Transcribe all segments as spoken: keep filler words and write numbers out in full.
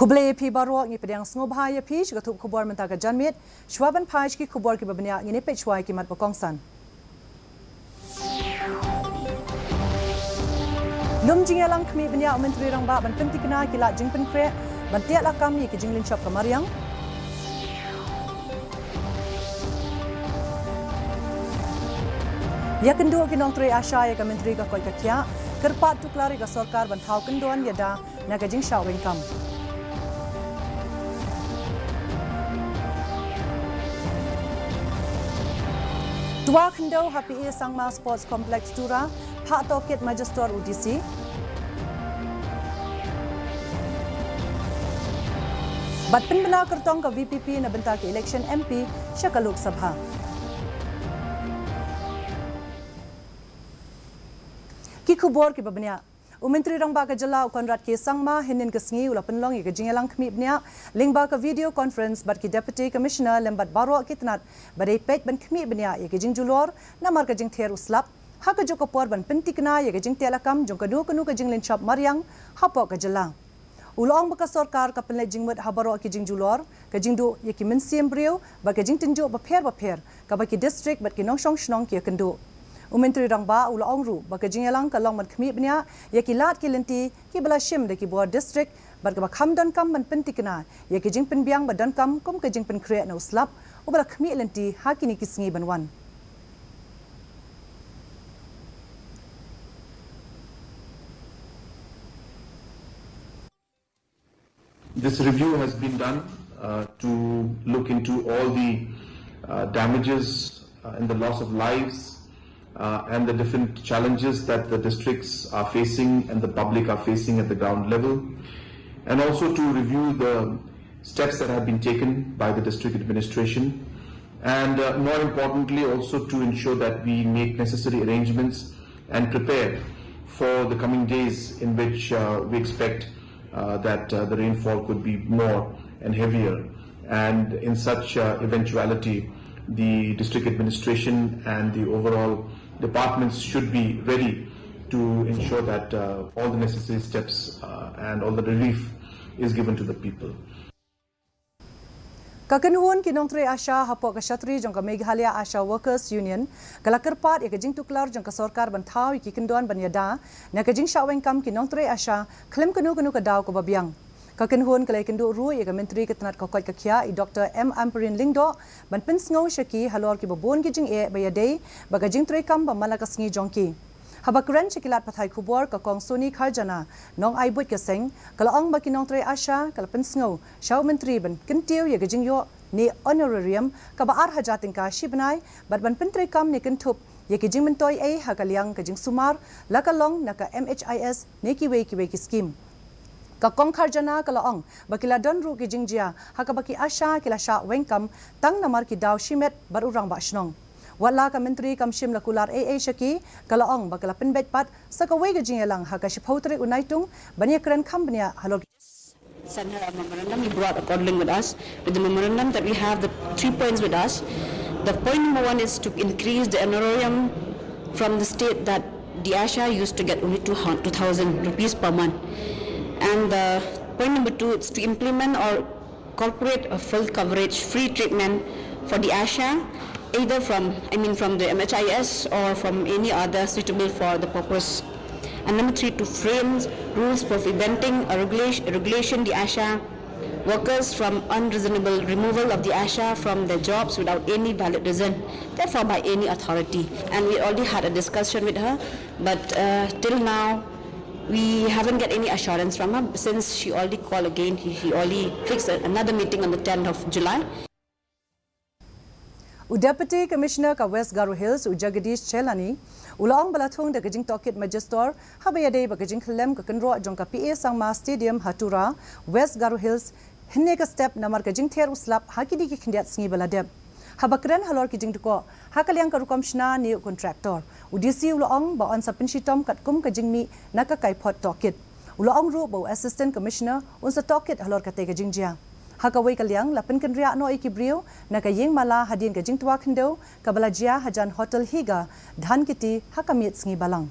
Khublei ïa phi baroh, ngi pdiang sngewbha ïa phi sha ka thup khubor mynta ka janmiet. Shuwa ban phai sha ki khubor kiba bniah, ngin ïa peit shuwa ïa ki mat ba kongsan. Lum jingïalang khmih bniah u Myntri Rangbah ban pyntikna ïa ki lad jingpynkhreh ban teh lakam ïa ki jinglynshop ka mariang. Ïakynduh ki nongtrei ASHA ïa ka Myntri ka koit ka khiah, kyrpad tuklar ïa ka sorkar ban thaw kyndon ïada na ka jingshah weng kam. Twa khyndew ha P A Sangma Sports Complex Tura, phah tohkit Magister u D C. Bad pynbna kyrtong ka VPP na bynta ka election MP sha ka Lok Sabha. Ki khubor kiba bniah. U Myntri Rangbah ka jylla u Conrad K Sangma hynnin ka sngi u la pynlong ïa ka jingïalang khmih bniah lyngba ka video conference bad ki Deputy Commissioner lem bad baroh ki tnat ba dei peit ban khmih bniah ïa ka jingjulor namar ka jingther u slap, ha kajuh ka por ban pyntikna ïa ka jingteh lakam jong kano kano ka jinglynshop mariang hapoh ka jylla. U la ong ba ka sorkar ka pynleit jingmut ha baroh ki jingjulor, ka jingduh ïa ki mynsiem briew bad ka jingtynjuh bapher bapher kaba ki district bad ki nongshong shnong ki ïakynduh. U Myntri Rangbah u la ong ruh ba ka jingïalang ka long ban khmih bniah ïa ki lad ki lynti kiba la shim da ki bor district bad kaba kham donkam ban pyntikna ïa ki jingpynbiang ba donkam kum ka jingpynkhreh na u slap uba la khmih lynti ha kine ki sngi ban wan. This review has been done uh, to look into all the uh, damages uh, and the loss of lives uh, and the different challenges that the districts are facing and the public are facing at the ground level, and also to review the steps that have been taken by the district administration, and uh, more importantly, also to ensure that we make necessary arrangements and prepare for the coming days in which uh, we expect uh, that uh, the rainfall could be more and heavier. And in such uh, eventuality, the district administration and the overall departments should be ready to ensure that uh, all the necessary steps uh, and all the relief is given to the people. Ka kynhun ki nongtrei ASHA hapoh ka shatri jong ka Meghalaya ASHA Workers Union ka la kyrpad ïa ka jingtuklar jong ka sorkar ban thaw ïa ki kyndon ban ïada na ka jingshah weng kam ki nongtrei ASHA khlem kano kano ka daw kaba biang. Ka kynhun ka la ïakynduh ruh ïa ka Myntri ka tnat ka koit ka khiah i Doctor M Ampareen Lyngdoh ban pynsngew sha ki halor kiba bun ki jingeh ba ïadei bad ka jingtrei kam ba man la ka sngi jong ki. Haba kren sha ki lad pathai khubor ka Kong Sony Kharjana, nong ai buit ka seng, ka la ong ba ki nongtrei ASHA ka la pynsngew sha u Myntri ban kyntiew ïa ka jingïoh ne honorarium kaba ar hajar tyngka shi bnai bad ban pyntrei kam ne kynthup ïa ki jingmyntoi ei ha ka liang ka jingsumar la ka long na ka MHIS ne kiwei kiwei ki skim. Ka Kong Kharjana ka la ong ba ki la don ruh ki jingjia ha kaba ki ASHA ki la shah weng kam tang namar ki daw shimet bad u rangbah shnong. Wat la ka Myntri kam shym la kular ei ei sha ki, ka la ong ba ka la pynbeit pat sa kawei ka jingïalang ha ka shiphew tarik u Naitung ban ïakren kham bniah halor ki send her a memorandum. We brought according with us with the memorandum that we have the three points with us. The point number one is to increase the honorarium from the state that the ASHA used to get only two thousand rupees per month. And the point number two is to implement or corporate a full coverage free treatment for the ASHA, either from, I mean, from the MHIS or from any other suitable for the purpose. And number three, to frame rules for preventing a regulation, regulation the ASHA workers from unreasonable removal of the ASHA from their jobs without any valid reason, therefore by any authority. And we already had a discussion with her, but uh, till now, we haven't get any assurance from her since she already called again. He, he already fixed a- another meeting on the tenth of July. U Deputy Commissioner ka West Garo Hills, u Jagadish Chelani, u la ong ba la thung da ka jingtohkit Magister haba ïadei bad ka jingkhyllem ka kynroh jong ka P A Sangma Stadium ha Tura, West Garo Hills, hynne ka step namar ka jingther u slap ha kine ki khyndiat sngi ba la dep. Haba kren halor ki jingdkoh ha ka liang ka rukom shna ne u contractor, u D C u la ong ba yn sa pynshitom katkum ka jingmih na ka kaiphod tohkit. U la ong ruh ba u Assistant Commissioner un sa tohkit halor katei ka jingjia. Ha kawei ka liang, la pynkynriah noh ïa ki briew na ka ïing mala hadien ka jingtwa khyndew kaba la jia hajan Hotel Higa, Dhankheti, ha ka miet sngi Balang.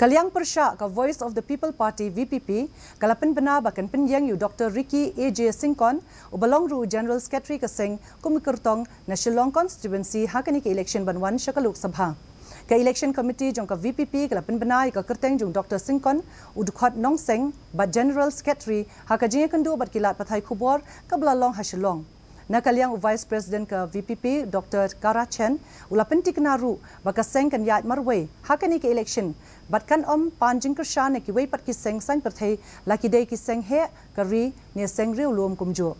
Ka liang pyrshah ka Voice of the People Party, V P P, ka la pynbna ba kan pynïeng ïa u Doctor Ricky A J Syngkon, uba long ruh u General Secretary ka seng, kum u kyrtong na Shillong Constituency ha kane ka election ban wan sha ka Lok Sabha. Ka Election Committee jong ka V P P ka la pynbna ïa ka kyrteng jong u Doctor Syngkon, u dkhot nongseng bad General Secretary, ha ka jingïakynduh bad ki lad pathai khubor kaba la long ha Shillong. Na ka liang u Vice President ka V P P, Doctor Kara Chen, u la pyntikna ruh ba ka seng kan ïaid marwei ha kane ka election bad kan ym pan jingkyrshan na kiwei pat ki seng saiñ pyrthei, la ki dei ki seng heh ka ri ne seng riewlum kumjuh.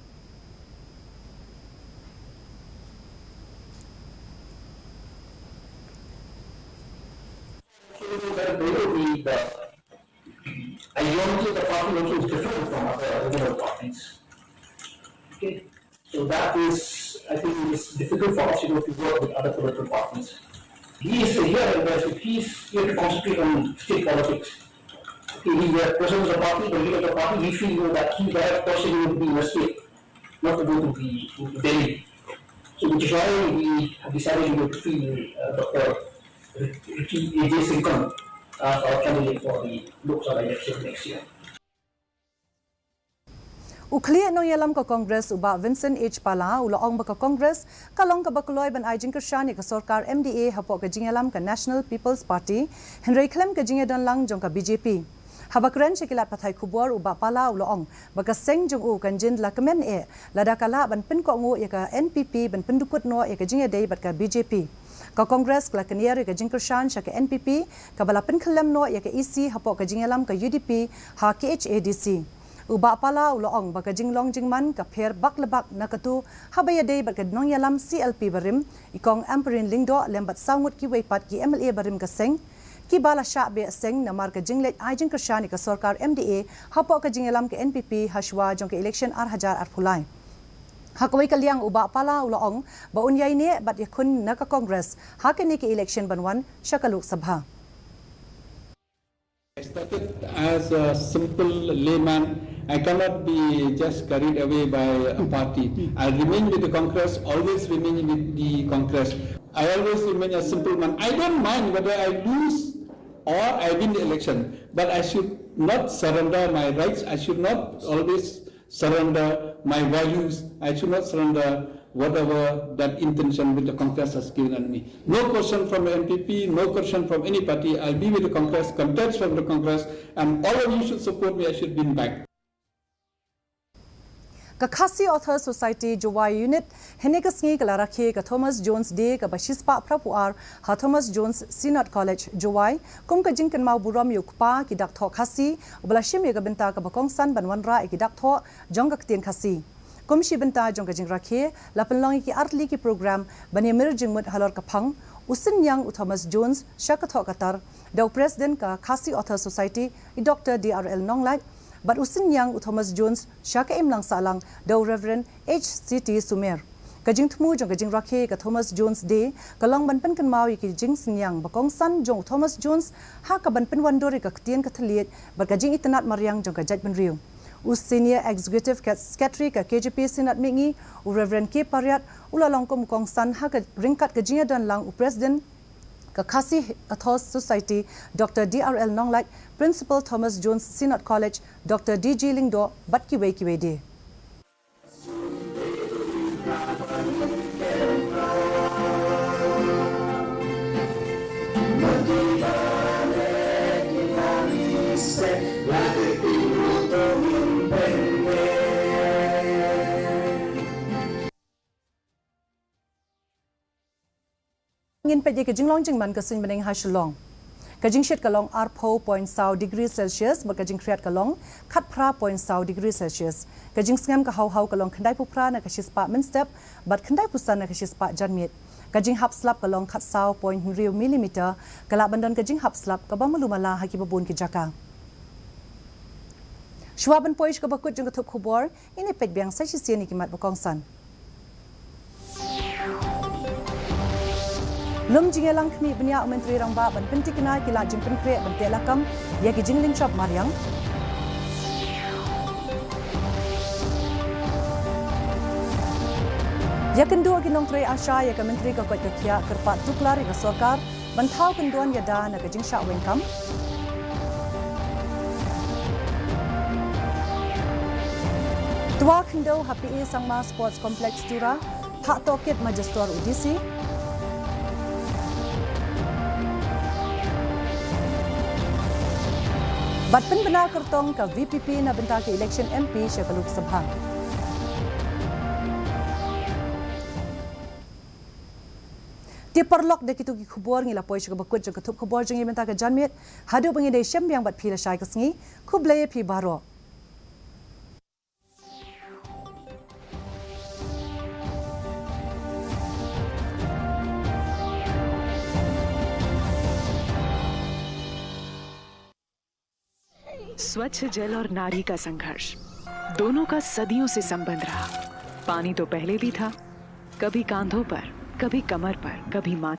Ideology of the party also is different from other regional parties. Okay. So that is, I think, it's difficult for us, you know, to work with other political parties. He is here, and he is here to concentrate on state politics. Okay, he's the president of the party, the leader of the party. We feel, you know, that he, that person would be in the state, not to go to the, to Delhi. So which is why we have decided, you know, to field, uh, Doctor Ricky A J Syngkon as our candidate for the Lok Sabha election next year. U khlieh nongïalam ka Congress u Bah Vincent H Pala u la ong ba ka Congress ka long kaba kloi ban ai jingkyrshan ïa ka sorkar M D A hapoh ka jingïalam ka National People's Party, hynrei khlem ka jingïadon lang jong ka B J P. Haba kren sha ki lad pathai khubor, u Bah Pala u la ong ba ka seng jong u kan jin la kmen eh lada ka lah ban pynkohnguh ïa ka N P P ban pyndukut noh ïa ka jingïadei bad ka B J P. Ka Congress ka la kyniar ïa ka jingkyrshan sha ka N P P kaba la pynkhyllem noh ïa ka E C hapoh ka jingïalam ka U D P ha K H A D C. U Bah Pala u la ong ba ka jinglong jingman ka pher bak le bak na katu haba ïadei bad ka nongïalam C L P barim, i Kong Ampareen Lyngdoh lem bad saw ngut kiwei pat ki M L A barim ka seng, kiba la shah beh seng namar ka jingleit ai jingkyrshan ïa ka sorkar M D A hapoh ka jingïalam ka N P P ha shuwa jong ka election ar hajar arphew lai. Ha kawei ka liang u Bah Pala u la ong ba un ïaineh bad ïakhun na ka Congress ha kane ka election ban wan sha ka Lok Sabha. I started as a simple layman. I cannot be just carried away by a party. I remain with the Congress, always remain with the Congress. I always remain a simple man. I don't mind whether I lose or I win the election, but I should not surrender my rights. I should not always surrender my values. I should not surrender whatever that intention with the Congress has given me. No question from the N P P, no question from any party. I'll be with the Congress, contest from the Congress, and all of you should support me. I should win back. Ka Khasi Authors Society Jowai Unit hynne ka sngi ka la rakhe ka Thomas Jones Day kaba shispah phraphew ar ha Thomas Jones Synod College, Jowai, kum ka jingkynmaw burom ïa u kpa ki dak thoh Khasi uba la shim ïa ka bynta kaba kongsan ban wanrah ïa ki dak thoh jong ka ktien Khasi. Kum shi bynta jong ka jingrakhe, la pynlong ïa ki artylli ki program ban ïamir jingmut halor ka phang U Synñiang u Thomas Jones sha ka thoh ka tar da u President ka Khasi Authors Society, i Doctor D R L Nonglait, bad U Synñiang u Thomas Jones sha ka imlang sahlang da u Reverend H C T Sumer. Ka jingthmu jong ka jingrakhe ka Thomas Jones Day ka long ban pynkynmaw ïa ki jingsynñiang ba kongsan jong u Thomas Jones ha kaban pynwandur ïa ka ktien ka thylliej bad ka jingitynnad mariang jong ka jaitbynriew. U Senior Executive Secretary ka K J P Synod Mihngi, u Reverend K Pariat, u la long kum u kongsan ha ka ryngkat ka jingïadon lang u President ka Khasi Authors Society, Doctor D R L Nonglait, Principal Thomas Jones Synod College, Doctor D G Lyngdoh, bad kiwei kiwei de. Ngin peit ïa ka jinglong jingman ka suiñ bneng ha Shillong. Ka jingshit ka long arphew point saw degree Celsius bad ka jingkhriat ka long khatphra point saw degree Celsius. Ka jingsngem ka haw haw ka long khyndaiphew phra na ka shispah mynstep bad khyndaiphew san na ka shispah janmiet. Ka jinghap slap ka long khatsaw point hynriew millimeter, ka lah ban don ka jinghap slap kaba malu mala ha kiba bun ki jaka. Shuwa ban poi sha kaba kut jong ka thup khubor, ngin ïa peit biang sa shisien ïa ki mat ba kongsan. Lum jingïalang khmih bniah u Myntri Rangbah ban pyntikna ïa ki lad jingpynkhreh ban teh lakam ïa ki jinglynshop mariang. Ïakynduh ki nongtrei ASHA ïa ka Myntri ka koit ka khiah, kyrpad tuklar ïa ka sorkar ban thaw kyndon ïada na ka jingshah weng kam. Twa khyndew ha P A Sangma Sports Complex Tura, phah tohkit Magistrate u D C. Bad pynbna kyrtong ka V P P na bynta ka election M P sha ka Lok Sabha. Te paralok, da kito ki khubor ngi la poi sha kaba kut jong ka thup khubor jong ngi mynta ka janmiet. Haduh ba ngin ïashem biang bad phi lashai ka sngi, khublei ïa phi baroh. स्वच्छ जल और नारी का संघर्ष, दोनों का सदियों से संबंध रहा। पानी तो पहले भी था, कभी कांधों पर, कभी कमर पर, कभी माथे